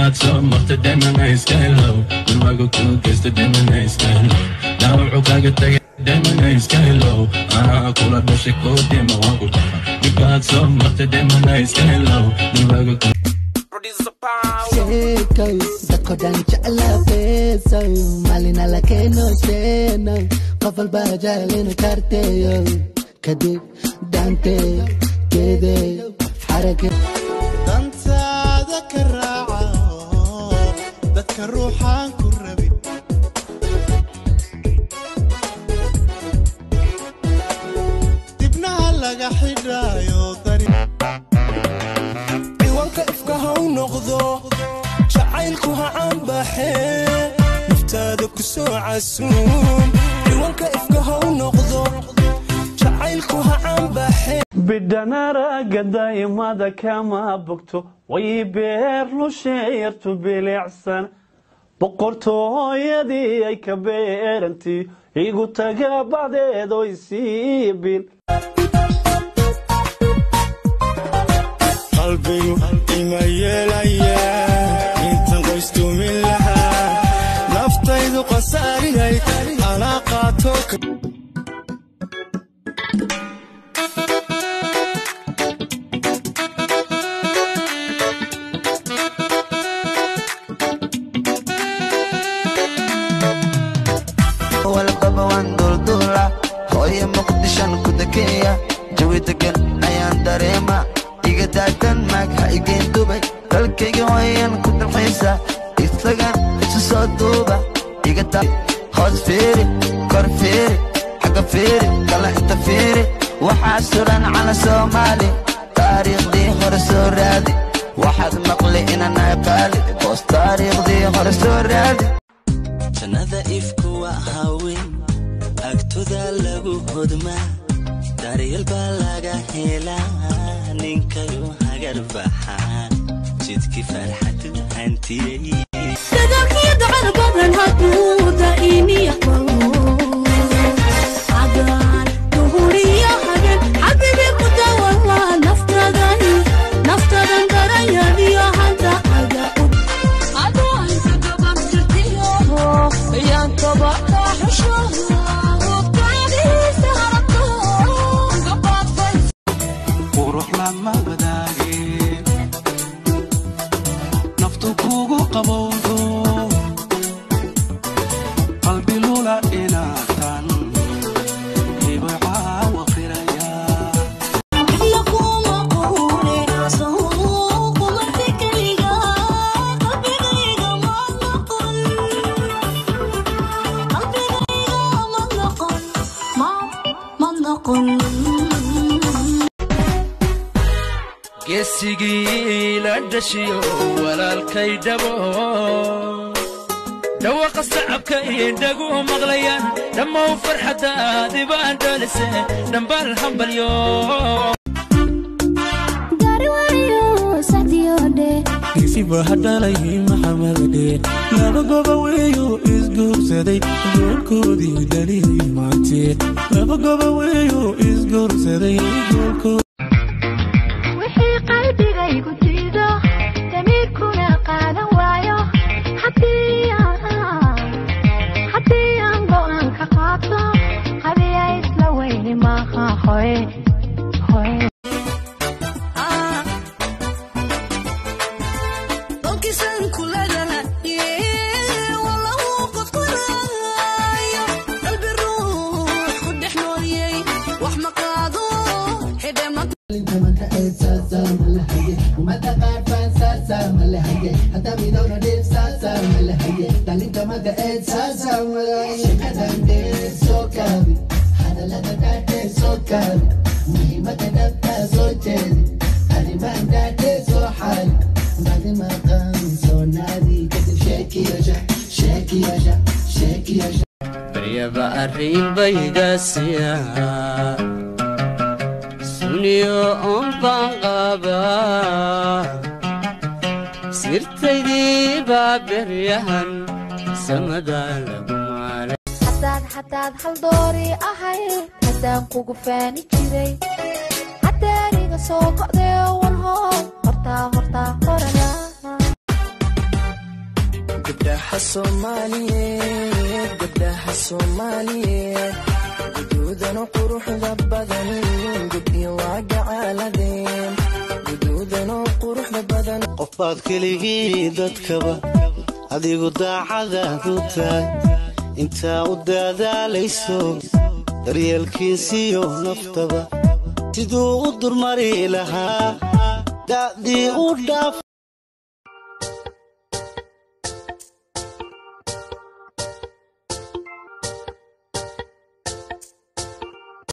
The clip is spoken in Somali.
Dhibkaad soo martay dhimana iska ilow, gurwagu kuu geysta dhimana iska ilow, dhaawacu kaaga tagay dhimana iska ilow, anaa kula dhashay koo dhima waan ku dhafa. Dhibkaad soo martay dhimana iska ilow, gurwagu kuu Sheekay dadko dhan jecla beesow, maalina la keeno sheenow, qof walba jecel inuu karteeyo, kadib dhaante geede xarake Dantaada ka raaca dadka ruuxaan ku rabin, dibnaha laga xidhaayo dani. Ciwaanka ifka ha u noqdo jacaylku ha caanbaxee, naftaada ku soo casuum. Ciwaanka ifka ha u noqdo jacaylku ha caanbaxee. Bidhanaraga daymada kama bogto, way beer lusheeyartu bilicsan, boqortooyadii ay ka beerantii igu taga bacdeedo isiibil. Qalbigu ima yeelaya intan qoystumin lahaa, naftaydu khasaarinay anaa qaato. Walbaba waan duulduula, hooyo Muqdishan ku dekeeya, jawi degan ayaan dareema. Iga daatan maag ha igeen Dubay, dalkayga hooyan ku dalxiisa, isagan isu soo duuba. Iga taa hoos fiiri, kor fiiri, xagga fiiri, kala inta fiiri, waxaa suran cala Soomaali. Taariikhdii hore soo raadi, waxaad maqli inaan qaali boos. Taariikhdii hore soo raadi. Jannada ifku waa haween, agtoda lagu hodmaa, daryeel baa laga helaa, ninkayu hagar baxaa jidkii farxadu hantiyey. Dadaalkiyo ducada badan hadduu daa'imi aqbalo, cadaan duhuriyo habeen xabibi ku dawala, naftadan naftadan darayadiyo hanta aga. Qurux lama wadaage, naftu kugu qabowdo, qalbi lula inaatan hibcaawa qiraya. Geesigii la dhashiyo walaalkay dhabo, dhawaqa sacabka indhagu maqlayaan, dhammow farxaddaadi baan dhalise, dhambaal hambalyo. Geesiba hadhalay Maxamedhe, laba goba weeyo isguursaday, goolkoodii dhaliyay maante. Laba goba weeyo isguursaday goolkood. Wixii qalbigaygu diido, damiirkuna qaadan waayo, haddii aan go'aan ka qaato, qabiya isla weyni maaha. Hoy hoy. Ummadda qaar faan saasa male haye, hadda midowna dhib saasa male haye, dhalinta magaceed saasa male. Shekadan dheer soo kaabi, hadallada dhaadheer soo kaabi, muhiimadda dhabtaa soo jeedi, arrimahan dhaadheer soo xaali, badi maqan soo naadi, kadib sheekiyo shax, sheekiyo shax, sheekiyo shax. Baryaba arrin baygaasiya, suniyo on baan qabaa, sirtaydii baa beryahan samada lagu maalay. Haddaad hal doori ahayd, haddaan kugu faani jiray, haddaan iga soo go'day, wanhoy hortaa hortaa horana. Gabdhaha Soomaaliyeed, gabdhaha Soomaaliyeed, guduudan quruxda badan, gabdhiyo waa gacaaladeen, guduudan quruxda badan. Qof baad keligii dadkaba adigu daacadaad u tahay, intaa u dadaalayso daryeelkiisiyo naftaba siduu u durmari lahaa da'dii u dhaaf.